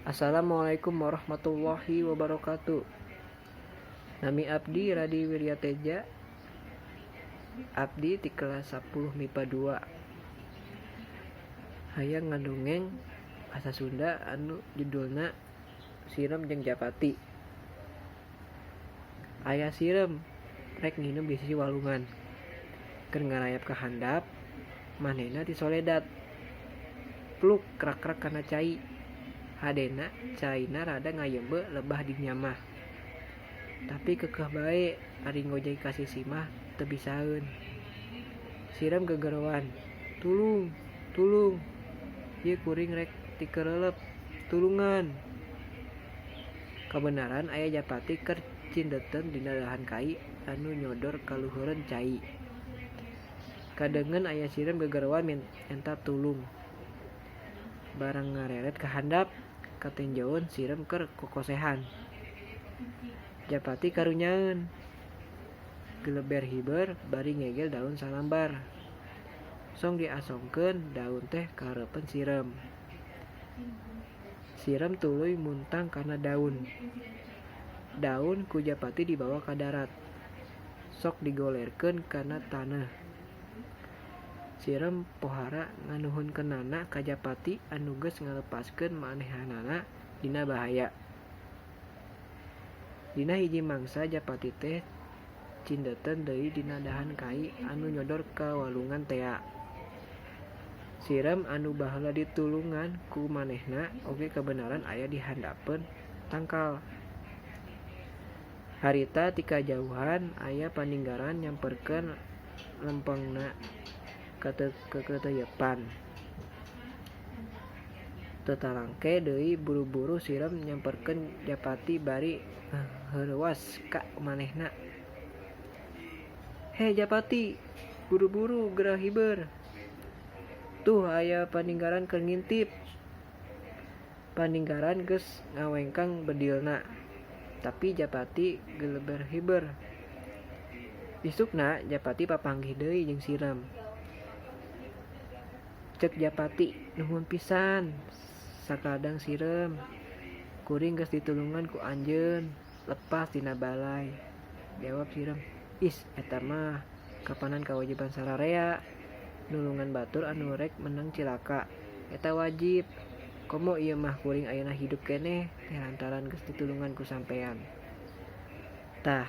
Assalamualaikum warahmatullahi wabarakatuh. Nami abdi Radi Wiryateja. Abdi ti kelas 10 MIPA 2. Hayang ngadongeng bahasa Sunda anu judulna Sireum jeung Japati. Aya sireum rek nginum di sisi walungan. Keur ngarayap ka handap, manehna tisoledat. Pluk krak-krak kana cai. Hadena caina rada ngayeumbe lebah dinya mah. Tapi keukeuh bae ari ngojay ka sisi mah teu bisaeun. Sireum gegeroan, "Tulung, tulung, ieu kuring rek tikeureuleub, tulungan." Kabeneran aya Japati keur cindeteun dina dahan kai anu nyodor ka luhureun cai. Kadengen aya sireum gegeroan menta tulung. Barang ngareret ka handap, katenjoeun sireum keur kokosehan. Japati karunyaeun. Geleber hiber bari ngegel daun salambar. Song diasongkeun daun teh ka hareupeun sireum. Sireum tuluy muntang kana daun. Daun ku Japati dibawa ka darat. Sok digolerkeun kana taneuh. Sireum pohara nganuhunkeunana ka Japati anu geus ngalepaskeun manehanana tina bahaya. Dina hiji mangsa Japati teh cindeteun deui dina dahan kai anu nyodor ka walungan tea. Sireum anu baheula ditulungan ku manehna oge kabeneran aya di handapeun tangkal. Harita ti kajauhan aya Paninggaran nyamperkeun lempengna kekeuteuyepan. Teu talangke deui buru-buru sireum nyamperkeun Japati bari heureuwas ka manehna. "He Japati, buru-buru geura hiber. Tuh aya Paninggaran keur ngintip." Paninggaran geus ngawengkang bedilna, tapi Japati geleber hiber. Isukna Japati papanggih deui jeung sireum. Ceuk Japati, "Nuhun pisan sakadang sireum. Kuring geus ditulungan ku anjeun lepas tina balai." Jawab sireum, "Is, eta mah kapanan kawajiban sararea. Nulungan batur anu rek meunang cilaka eta wajib. Komo ieu mah kuring ayeuna hidup keneh teh lantaran geus ditulungan ku sampean." Tah.